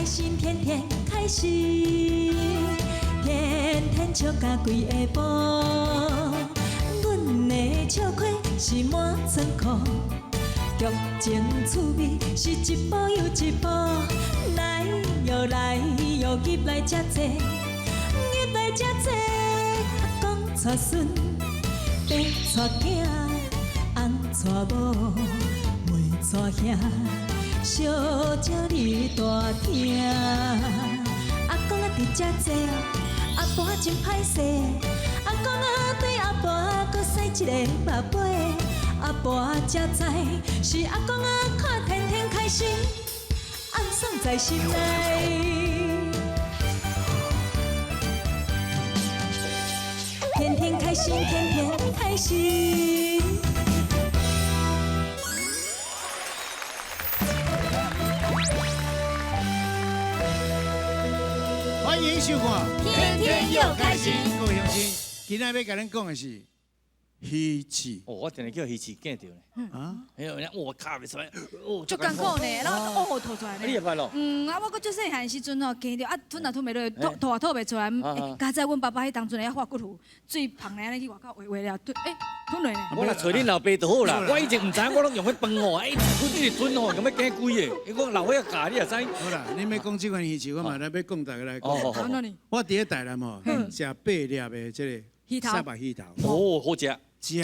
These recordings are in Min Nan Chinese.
開心，天天開心，天天笑甲規下晡。阮的笑虧是滿倉庫，劇情趣味是一步又一步。來喲來喲，入來遮濟，入來遮濟。阿公帶孫，爸帶囝，翁帶某，妹帶兄，相招你大廳。阿公啊佇遮坐，阿婆真歹勢。阿公啊對阿婆閣使一個目尾，阿婆才知是阿公啊看天天開心，暗爽在心內。天天開心，天天開心。歡迎收看《天天又開心》。各位鄉親，今仔欲共恁講的是魚翅。哦，我定定叫魚翅驚著呢。啊？哎呦，我卡袂出來，哦，足艱苦呢，然後哦吐出來呢。你會捌咯？嗯，啊，我閣足細漢時陣吼，驚著啊，吞也吞袂落，吐吐也吐袂出來。佳哉，阮爸爸彼當陣會曉化骨符，水芳咧按呢去外口畫畫了，吞欸吞落呢。我若揣恁老爸就好啦，我以前毋知影，我攏用彼飯吼，哎，吞一直吞吼，咁欲驚鬼的。伊講老歲仔教你也知。好啦，恁欲講這款魚翅，我嘛來欲講大家來講。按怎我佇咧台南吼，食八粒的這個魚頭沙白魚頭。哦，好食。食一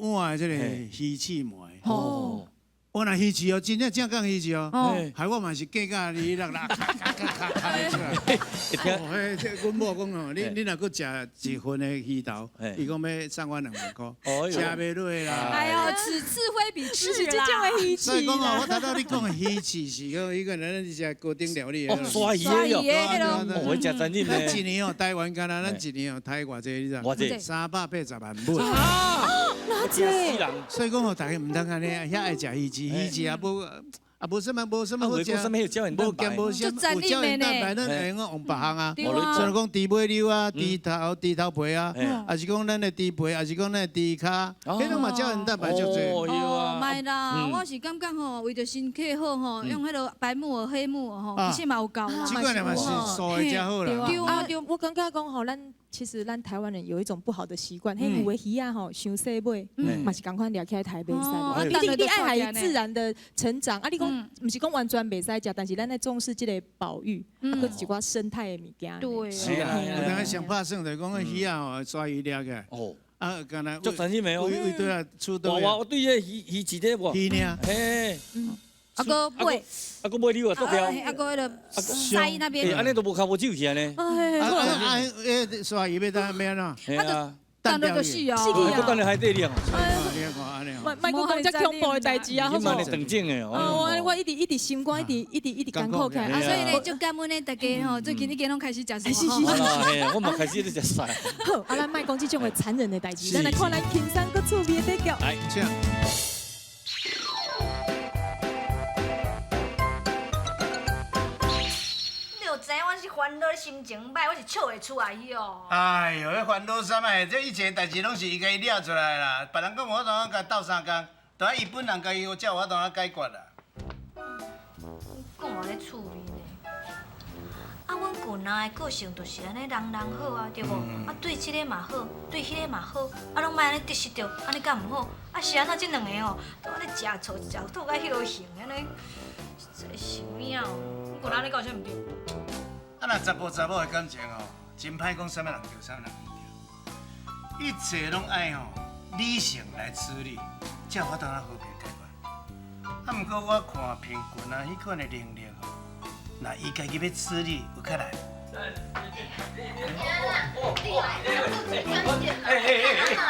碗這個魚翅糜。哦。我若魚翅哦，真正正港魚翅哦，害我嘛是計較你落落咔咔咔咔咔咧出來。哦，彼這阮某講哦，你若閣食一份的魚頭，伊講欲送我2萬箍，食袂落啦。哎呦，此次非彼次啦。所以講哦，我頭拄你講的魚翅是講彼個咱食高等料理的。哦，鯊魚的哦，哦，彼誠殘忍咱一年哦，台灣敢若咱一年哦，刣偌濟你知？偌濟？380萬尾。啊！哪濟？所以講哦，大家毋通按呢，遐愛食魚翅，魚翅也無啊，無啥物，無啥物好食，無鹹無啥，有膠原蛋白，咱會用往別項啊。像講豬尾溜啊，豬頭皮啊，抑是講咱的豬皮，抑是講咱的豬跤，彼攏嘛膠原蛋白足濟。哦，莫啦，我是感覺吼，為著身體好吼，用彼个白木耳、黑木耳吼，其實嘛有夠啦。這款嘛是素的才好啦。對啊，我感覺講吼，咱其實咱台灣人有一種不好的習慣，彼有的魚仔吼，傷細尾，嘛是仝款掠起來刣袂使。你愛予伊自然的成長，啊，你講毋是講完全袂使食，但是咱愛重視這個保育，啊，閣一寡生態的物件。對。是啊，有當上拍算就是講，魚仔吼，鯊魚掠起來。哦。啊，敢若足殘忍的哦。為對啊，出刀。我對這魚翅這無。魚爾。嘿。啊，閣尾。啊，閣尾溜啊，足條。啊，閣彼个鰓那邊。按呢都無跤無手去按呢。啊啊！彼鯊魚欲當欲按怎？啊，就彈落就死啊！死去啊！閣彈落海底裡啊！莫莫閣講遮恐怖的代誌啊！好無？你斷正的哦。啊，我一直一直心肝，一直一直一直艱苦起來。啊，所以咧，就感恩咧，大家吼，最近已經攏開始食素。是是是。我嘛開始咧食素。好，啊，咱莫講這種的殘忍的代誌，咱來看咱輕鬆閣趣味的比較。來，請。知影我是煩惱，心情歹，我是笑會出來去哦。哎喲，彼煩惱啥物？這一切代誌攏是伊家己掠出來啦。別人講無法度共伊鬥相共，著愛伊本人家己才有法度解決啦。講嘛咧趣味呢？啊，阮舊若的個性就是按呢，人人好啊，對無？啊，對這个嘛好，對彼个嘛好，啊，攏莫按呢得失著，按呢敢毋好？啊，是按怎這兩个哦，都按呢食醋食吐甲歇形按呢，實在是有影哦。阮舊若按呢敢有啥毋對？啊，若查埔查某的感情吼，真歹講啥物人對，啥物人毋對，一切攏愛吼理性來處理，才有法度通和平解決。啊，毋過我看平均啊，彼款的能力吼，若伊家己欲處理，有較難。欸欸欸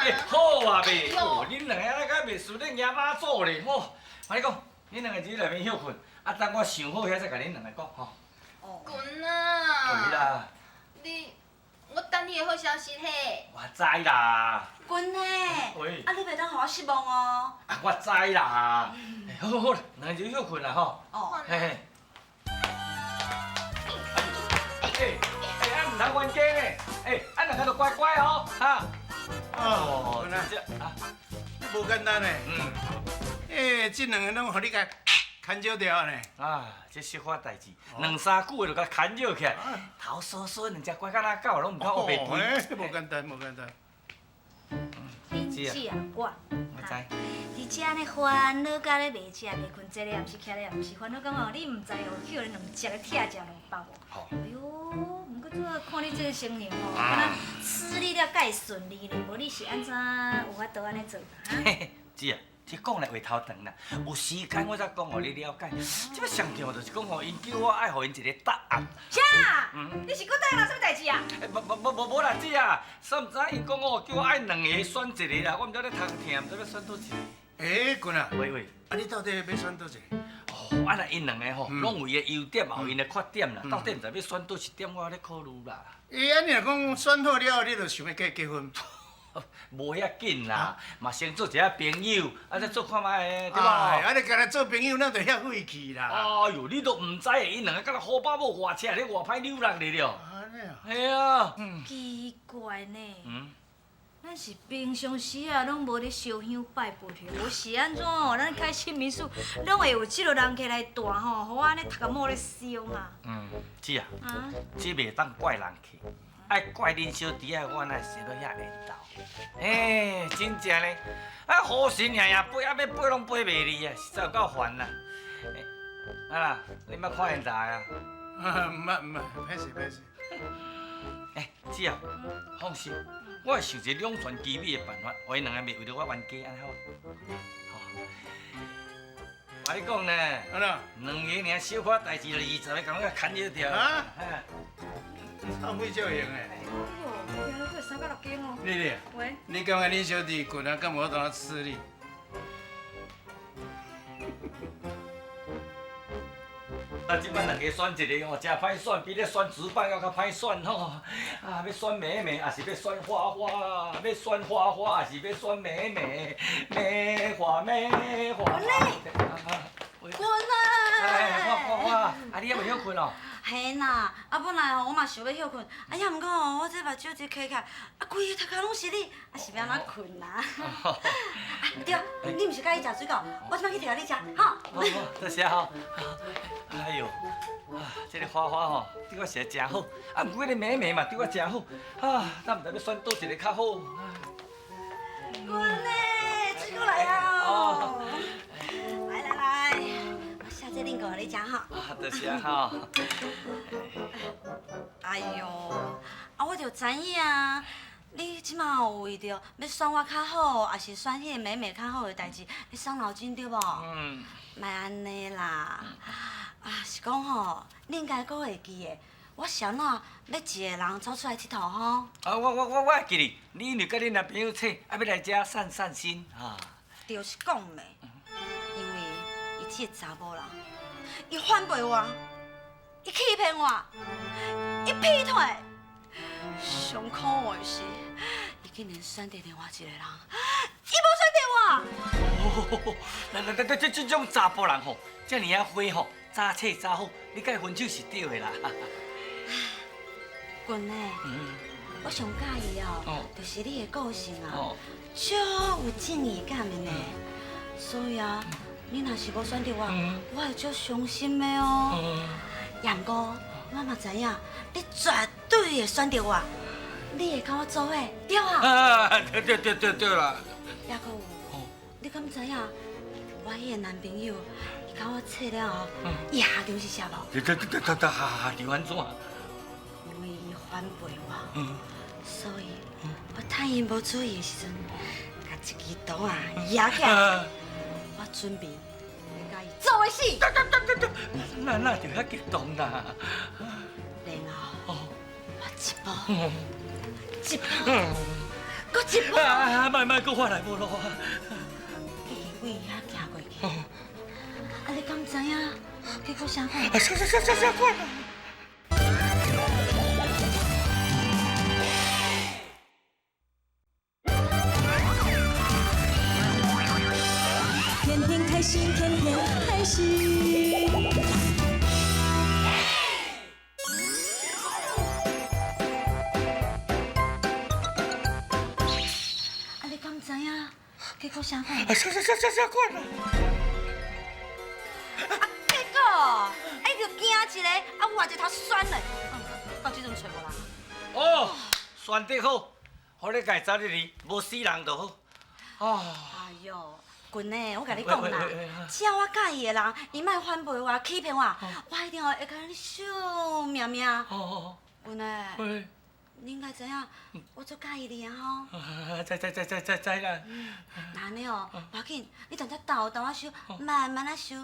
欸，好啊袂？恁兩个按呢敢袂輸恁爺媽祖咧？吼，我跟你講，恁兩個佇內面歇睏，啊，等我想好遐再共恁兩個講吼。滾啊！對啦。你，我等你的好消息嘿。我知啦。滾嘿！喂。啊，你袂當予我失望哦。啊，我知啦。好好好啦，兩个就歇睏啦吼。哦。嘿嘿。欸欸，啊，毋通冤家呢。欸，啊，兩个都乖乖哦，哈。哦，這啊，無簡單呢。嗯。欸，這兩个攏予你共牵少著呢。啊，這小可代誌，兩三句話就共牽繞起來，頭酥酥，兩隻乖甲若狗，攏毋敢烏白飛。無簡單，無簡單。恁姐我，我知。而且呢，煩惱甲咧袂食袂睏，坐咧也毋是，徛咧也毋是，煩惱感覺你毋知哦，去予恁兩隻咧拆食落腹哦。哎喲，毋過這看你這個情形吼，敢若處理了蓋順利呢，無你是按怎有法度按呢做？哈？姐啊，這講來話頭長啦，有時間我才講予你了解。這擺上重要就是講吼，𪜶叫我愛予𪜶一個答案。啥？你是閣答應人啥物代誌啊？無無無無無啦，姐啊，煞毋知𪜶講哦，叫我愛兩个選一個啦，我毋知咧讀聽，毋知欲選佗一個。欸，君啊，喂喂，啊你到底欲選佗一个？哦，啊若𪜶兩个吼，攏有伊的優點，嘛有𪜶的缺點啦，到底毋知欲選佗一點，我咧考慮啦。欸，啊你若講選好了後，你就想欲佮伊結婚？無遐緊啦，嘛先做一下朋友，啊再做看覓對無？啊你干焦做朋友，那就遐費氣啦。哎喲，你都毋知的，𪜶兩个敢若好爸母外車咧外歹扭力咧了。按呢啊？嘿啊。奇怪呢。咱是平常時啊，攏無咧燒香拜佛的，無是按怎哦？咱開新民宿，攏會有這個人客來蹛吼，予我按呢頭殼毛咧燒啊。姐啊，這袂當怪人客，愛怪恁小弟仔，我哪會生到遐緣投？欸，真正咧，啊，雨神夜夜飛，啊，欲飛攏飛袂離啊，實在有夠煩啦。啊啦，你捌看緣投啊？毋捌毋捌，歹勢歹勢。欸，姐啊，放心，我會想一個兩全其美的辦法，予𪜶兩个袂為著我冤家，按呢好無？好。我跟你講呢，按怎？兩个爾小可代誌，就20个共我牽著著。啊？懺悔照用的。哎喲，聽講三甲六間哦。麗麗，喂，你感覺恁小弟君啊，敢有法度通處理？啊，這擺兩个選一個吼，誠歹選，比咧選主辦閣較歹選吼。啊，欲選妹妹，抑是欲選花花？欲選花花，抑是欲選妹妹？梅花梅花。君啊！哎，我我我，啊，你猶未歇睏哦？嘿啦，啊本來吼我嘛想欲歇睏，啊也毋過吼我這目睭一開起來，啊規个頭殼攏是你，啊是欲按怎睏啊？啊對，你毋是佮意食水果，我這擺去提予你食，吼。好，多謝吼。哎喲，啊，這個花花吼對我實在真好，啊，毋過這個妹妹嘛對我真好，啊，咱毋知欲選佗一個較好。君呢，水果來啊！來來來，我下這恁過予你食吼。啊，多謝吼。哎喲，啊我就知影啊，你這馬有為著欲選我較好，抑是選彼个妹妹較好的代誌，你傷腦筋對無？嗯。莫按呢啦，啊是講吼，你應該閣會記的，我是按怎欲一個人走出來𨑨迌吼？啊，我會記得，你因為佮恁男朋友吵，啊欲來遮散散心，哈。就是講的，因為伊這个查某人，伊反背我，伊欺騙我，伊劈腿，上可惡的是，伊竟然選擇另外一個人，伊無選擇我。哦，來來來，這種查埔人吼，遮爾仔花吼，早找早好，你佮伊分手是對的啦。君呢，我上佮意哦，就是你的個性啊，足有正義感的呢。所以啊，你若是無選擇我，我會足傷心的哦。也毋過，我嘛知影，你絕對會選擇我，你會佮我做伙，對啊？啊，對對對對對啦。抑閣有，你敢知影？我彼個男朋友，伊佮我吵了後，伊下場是啥無？對對對對對，下場按怎？因為伊反背我，所以我趁伊無注意的時陣，共一支刀仔攑起來，我準備欲共伊做伙死。對對對對對，那那就遐激動啦。然後我一步，一步，閣一步。啊！莫莫，閣發來無路啊！已經為遐行過去，啊！你敢知影？結果啥款？啥啥啥啥款啊？天天開心，天天開心。啊！你敢知影？結果啥款？啥啥啥啥啥款啊？啊！选择好，予你家走入去，无死人就好。啊！哎哟，群呢，我共你讲啦，只要我佮意的人，伊莫反背我、欺骗我，我一定会共你惜命命。群呢，你应该知影，我足佮意你的吼。知知知知知知啦。那按呢哦，无要紧，你踮遮斗斗仔收，慢慢仔收，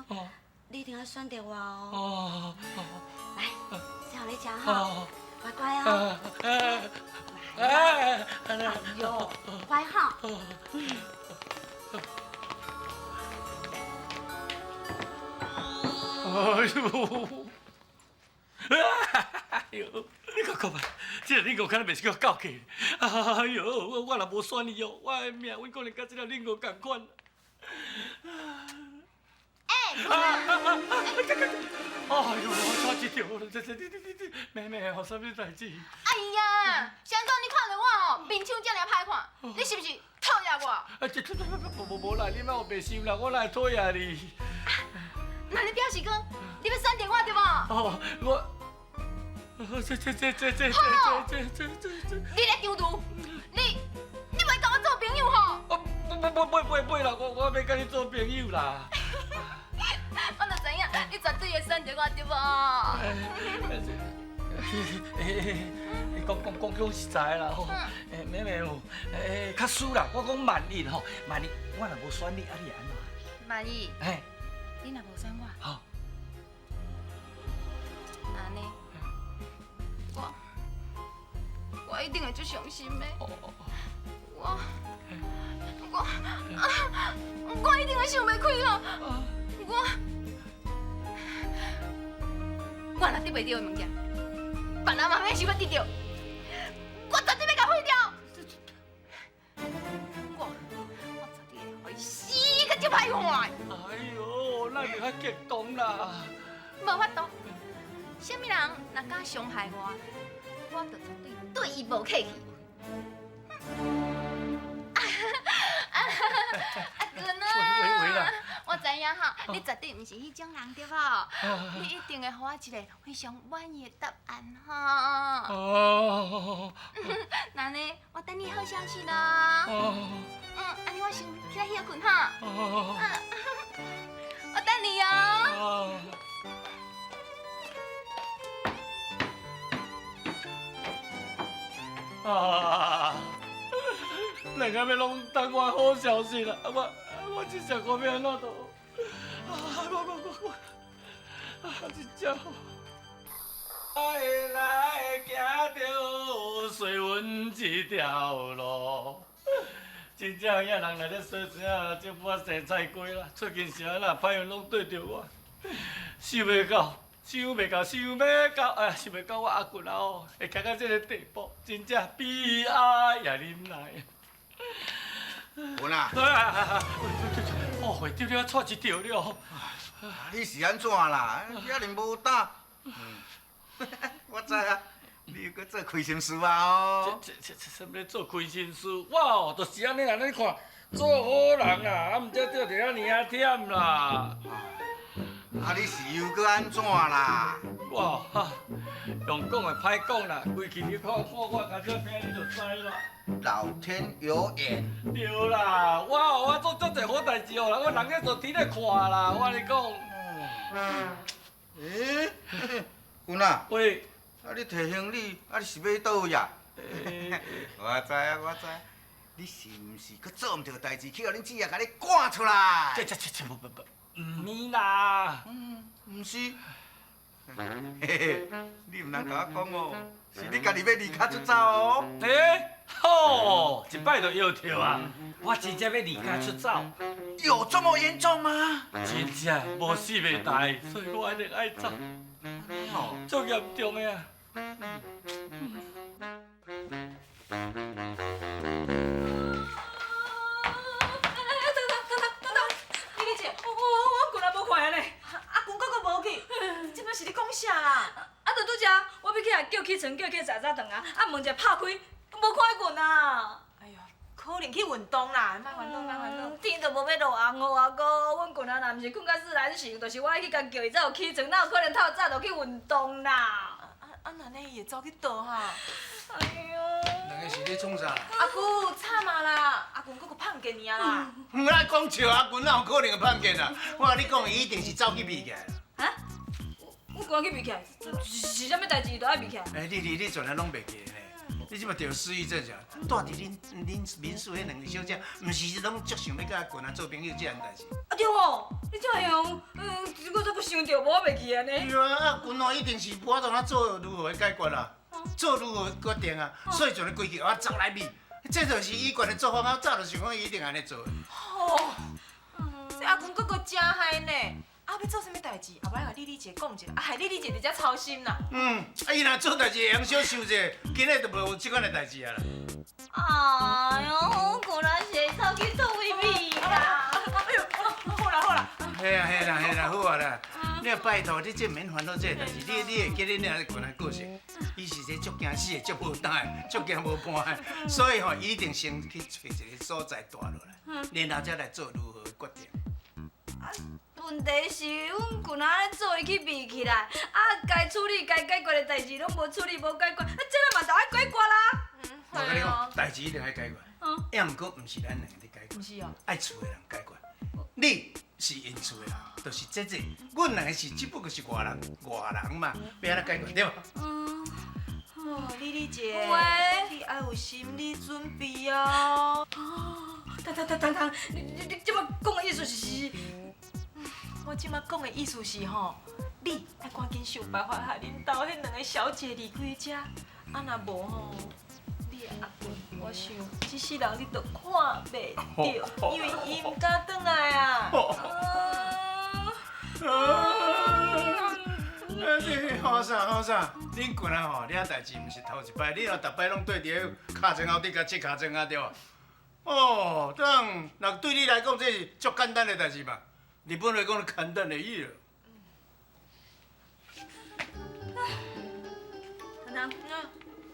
你一定爱选择我哦。来，这予你食吼，乖乖哦。哎哟，乖哈。哎呦！哎呦！你看看吧，这个恁五敢若袂是叫狗客。哎呦，我若无选伊哦，我的命运可能佮这个恁五仝款。哎！哎呦，我差一条，这这这这这，妹妹，予啥物代志？哎呀，谁讲你看著我哦，面相遮尔歹看，你是毋是讨厌我？啊，这这这无无无啦，你莫白想啦，我哪会讨厌你？那你表示讲，你欲选择我对无？哦，我。这这这这这这这这这这！你咧强渡，你袂共我做朋友吼？哦，不不不不不不啦，我欲佮你做朋友啦。我就知影，你绝对会选择我对无？讲讲讲讲实在啦吼，妹妹哦，较输啦，我讲万一吼，万一我若无选你，啊你会按怎？万一？嘿，你若无选我，好，按呢，我一定会足伤心的。我我我一定会想袂开哦。我若得袂著的物件，别人嘛免想欲得著，我绝对欲共毁掉。我绝对会予伊死甲足歹看。哎呦，那就较激动啦。无法度，啥物人若敢伤害我，我就绝对对伊无客气。阿君啊，我知影吼，你绝对毋是彼种人对无？你一定会予我一个非常满意的答案吼。哦。那呢，我等你好消息咯。哦。嗯，按呢我先起来歇睏哈。哦。我等你哦。啊！人家欲拢等我好消息啦，我这下我欲按怎做？啊！我，啊！真正爱来行著水运这条路，真正遐人来咧洗水啊，政府啊生菜瓜啦，最近是按怎歹运拢对著我，想袂到。想袂到，想欲到，哎，想袂到我阿群啊哦，会行到这个地步，真正悲哀也忍耐。文啊！哦，会长，你错一条了。你是按怎啦？遐尔无胆。我知啊，你又阁做亏心事啊哦。这这这啥物做亏心事？我哦，就是按呢啦，你看，做好人啊，啊，毋才做著遐尔仔忝啦。啊！你是又阁按怎啦？我哈，用讲会歹讲啦，规气你看看我共这拼，你就知啦。老天有眼。对啦，我哦，我做足济好代志哦，我人咧就伫咧看啦，我共你讲。欸，君啊。喂。啊！你提行李，啊！你是欲去佗位啊？我知啊，我知。你是毋是阁做毋著代志，去予恁姊仔共你赶出来？这这这这不不不。毋是啦，毋是，嘿嘿，你毋通共我讲哦，是你家己欲离家出走哦。欸，好，一摆就摇著啊！我真正欲离家出走，有这么严重吗？真正无死袂代，所以我一定爱走。足严重的啊！是咧讲啥啦？啊，就拄才我欲起来叫起床，叫起早早顿啊，啊门一拍开，无看见啊！哎哟，可能去运动啦，莫烦恼，莫烦恼。天都无欲落红雨啊，哥，阮群啊，若毋是睏甲自然醒，就是我去共叫伊才有起床，哪有可能透早就去运动啦？啊啊，那呢伊会走去佗哈？哎哟！两个个是咧创啥？阿姑惨啊啦，阿群阁阁胖见你啊啦！毋爱讲笑，阿群哪有可能会胖见啊？我共你讲，伊一定是走去避起来。啊？我赶去避起来，是啥物代志都爱避起来？欸，你从来拢袂记得呢？你这马著失忆症啥？住伫恁民宿彼两个小姐，毋是拢足想欲佮阿群啊做朋友这件代志？啊对哦，你这会用，我怎阁想著无我袂记按呢？对啊，阿群哦一定是无法度怎做如何的解决啦，做如何决定啊，所以就咧规气啊走来避，这就是伊惯的作风啊，早就想讲伊一定按呢做。哦，这阿群阁阁真害呢。啊，欲做啥物代志，也无爱共丽丽姐讲一下，啊，害丽丽姐伫遮操心啦。嗯，啊，伊若做代志会用小想者，今日就无有这款的代志啊啦。哎哟，果然是会走去倒位避啦。哎呦，好啦好啦。嘿啊嘿啦嘿啦，好啊啦。你拜托，你这免烦恼这个代志，你会记得你阿群的个性，伊是一个足惊死的、足无胆的、足惊无伴的，所以吼，伊一定先去揣一个所在蹛落来，然后才来做如何的决定。问题是，阮群仔咧做伊去避起来，啊，该处理、该解决的代志拢无处理、无解决，啊，这个嘛著爱解决啦。我共你讲，代志一定爱解决，也毋过毋是咱两个咧解决，毋是哦，爱厝的人解决。你是𪜶厝的人，就是姐姐，阮两个是只不过是外人，外人嘛，欲按怎解决对无？哦，丽丽姐，喂，你爱有心理准备哦。等等等等等，你这摆讲的意思是？我这摆讲的意思是吼，你爱赶紧想办法，予恁兜彼两个小姐离开遮，啊若无吼，你的阿群，我想这世人你都看袂著，因为伊毋敢转来啊。你好啥好啥？恁群啊吼，了代志毋是头一摆，你若逐摆拢对伫跤床后底共切跤床啊对无？哦，这样若对你来讲，这是足简单的代志嘛。日本话讲简单的意了。阿棠，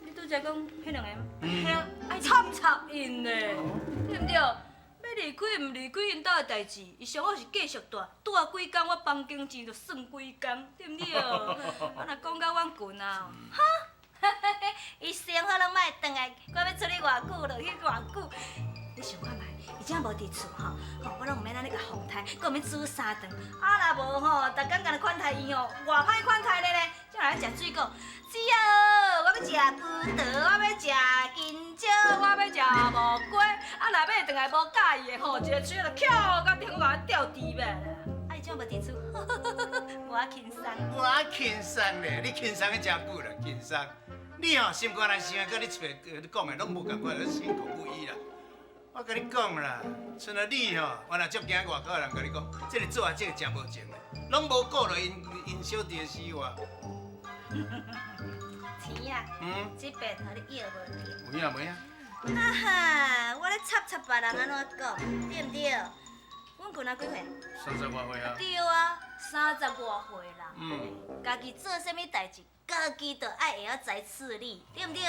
你拄才讲彼两个吗？嘿啊，插插𪜶咧，对毋对？欲离开毋离开𪜶兜的代志，伊上好是继续蹛，蹛几工，我房间钱就算几工，对毋对？啊，若讲到阮群啊，哈，伊上好拢莫转来，管欲出去偌久就去偌久。你想看觅，伊这无伫厝吼，吼我拢毋免按呢共奉待，阁毋免煮三顿。啊，若无吼，逐工共款待伊吼，偌歹款待咧咧。才来食水果，姊啊，我欲食葡萄，我欲食香蕉，我欲食木瓜。啊，若欲转来无佮意的吼，一个喙就翘到顶，我共伊吊猪尾啦。啊，伊怎无伫厝？无轻松。无轻松咧，你轻松去诚久啦，轻松。你吼心肝内想的，佮你嘴你讲的拢无仝款，心口不一啦。我共你讲啦，像你吼，我若足惊外口的人共你讲，这个做啊，这个真无情的，拢无顾著𪜶小弟的死活。钱啊，这边予你摇无去？有影无影？啊哈！我咧插插别人按怎讲，对毋对？阮群仔几岁？30外岁啊。对啊，30外岁啦。家己做啥物代志，家己就爱会晓知处理，对毋对？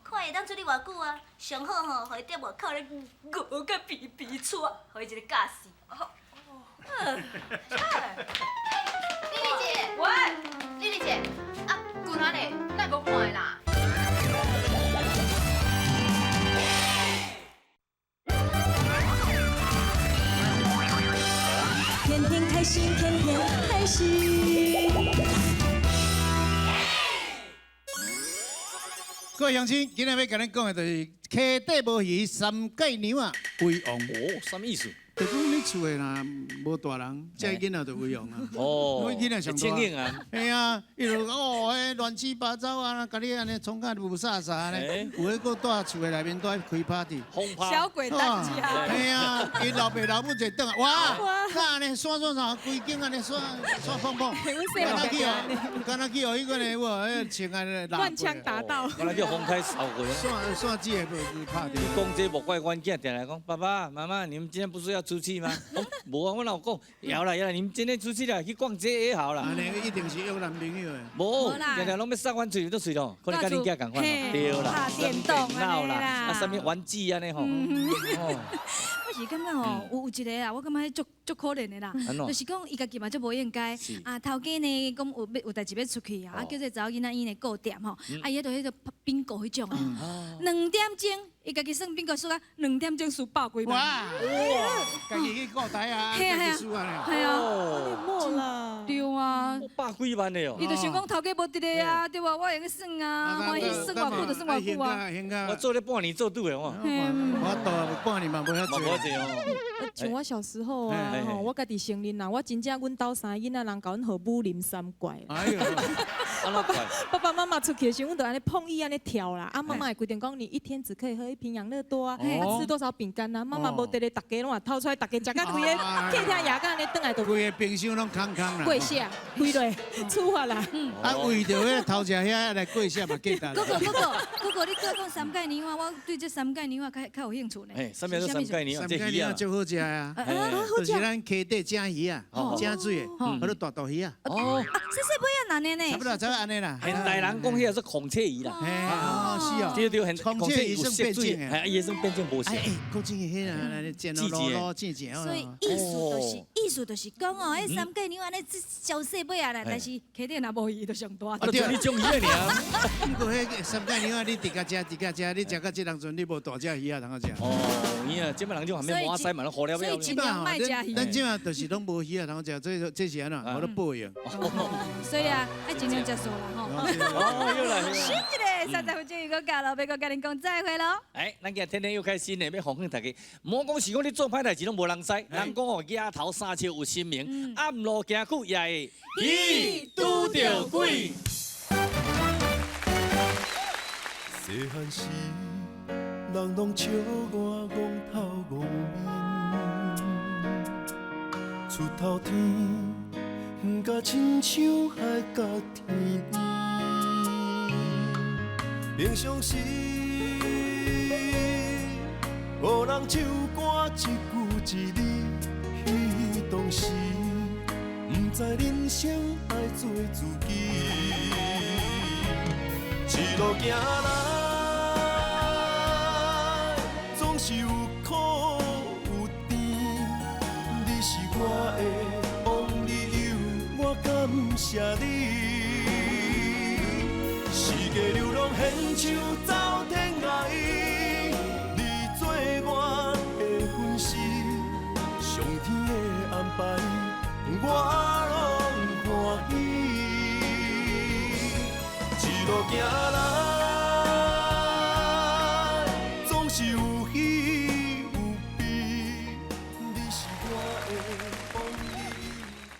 看会当处理偌久啊？上好吼，予伊伫外口咧熬甲皮皮挫，予伊一个教训。丽丽姐，喂，丽丽姐，啊，群仔咧，哪无看的啦？天天开心，天天开心。各位乡亲，今日欲共恁讲的就是溪底无鱼，三界娘仔为王。哦，啥物意思？就讲你厝的若无大人，这囡仔就为王啊。哦，囡仔上大。精英啊。嘿啊，伊就讲哦，彼乱七八糟啊，共你按呢创甲雾煞煞按呢，有的阁蹛厝的内面蹛开 party。小鬼当家。嘿啊，𪜶老爸老母坐转来，哇，哪按呢散散散，规间按呢散散碰碰。敢若去予，敢若去予彼款的有无？彼穿按呢乱枪打盗。敢若叫风开扫过。散散纸的拍著。你讲这莫怪阮囝，定来讲，爸爸妈妈，你们今天不是要出去吗？无啊，我哪有讲？会啦会啦，你们今天出去啦，去逛街也好啦。按呢一定是约男朋友的。无，定定拢欲送阮出去倒随咯，可能佮恁囝仝款吼。对啦，拍电动啦，啊，啥物玩具按呢吼。我我是感覺吼，有一个啊，我感覺足足可憐的啦，就是講伊家己嘛足無應該，啊頭家呢講有欲有代誌欲出去啊，啊叫這查某囡仔𪜶來顧店吼，啊伊喺度彼個賓果彼種啊，2點鐘伊家己算賓果算啊，2點鐘輸百幾萬。哇！家己去顧台啊，家己輸啊。係啊，莫啦。對啊。百幾萬的哦。伊就想講頭家無佇咧啊，對無？我會用算啊，歡喜算偌久就算偌久啊。我做咧半年做拄的我。我做半年嘛無遐濟。哦。像我小時候啊，我家己承認啦，我真正阮兜三个囡仔人共阮號武林三怪。哎呦！爸爸媽媽出去的時候，阮就按呢碰伊按呢跳啦。啊，媽媽會規定講，你一天只可以喝一瓶養樂多啊，吃多少餅乾啊？媽媽無佇咧，逐家攏嘛掏出來，逐家食甲規个客廳也甲按呢轉來就。規个冰箱攏空空啦。過寫，規落處罰啦。啊，為著彼个偷食遐來過寫嘛價值。哥哥哥哥哥哥，你閣講三界年碗，我對這三界年碗較較有興趣呢。嘿，啥物叫三界年碗？三界年碗足好食啊！就是咱溪底正魚啊，正水的，叫做大肚魚啊。哦，啊，細細尾啊，按呢呢？差不多，差不多按呢啦。現代人講彼個做孔雀魚啦。哦，是哦。對對，孔雀魚算變種的。係啊，伊算變種無像。哎，古井的彼個，煎滷滷煎煎。所以意思就是，意思就是講哦，彼三界年碗按呢燒細尾啊啦，但是溪底若無魚就上大。啊對，你種魚爾。不過彼三界年碗你直共食，直共食，你食到這當陣，你無大隻魚仔通好食。哦，有影，這擺人種還免挖鰓嘛，攏好了了。所以盡量莫食魚。咱這馬就是攏無魚仔通好食，這是按怎？無咧保養。所以啊，愛盡量食素啦吼。哦，又來。休一下，30分鐘又閣到囉，欲閣佮恁講再會囉。哎，咱今日天天又開心呢，欲奉勸大家，莫講是講你做歹代誌攏無人知，人講哦，額頭三尺有神明，暗路行久也會咦拄著鬼。細漢時，人攏笑我戇頭戇面，出頭天，甲親像海角天邊。平常時，予人唱歌一句一字，彼當時，毋知人生愛做自己。一路行來，總是有苦有甜。你是我的 only you，我感謝你。四界流浪，现像走天涯，你做我的分身，上天的安排，我攏歡喜。一路行來。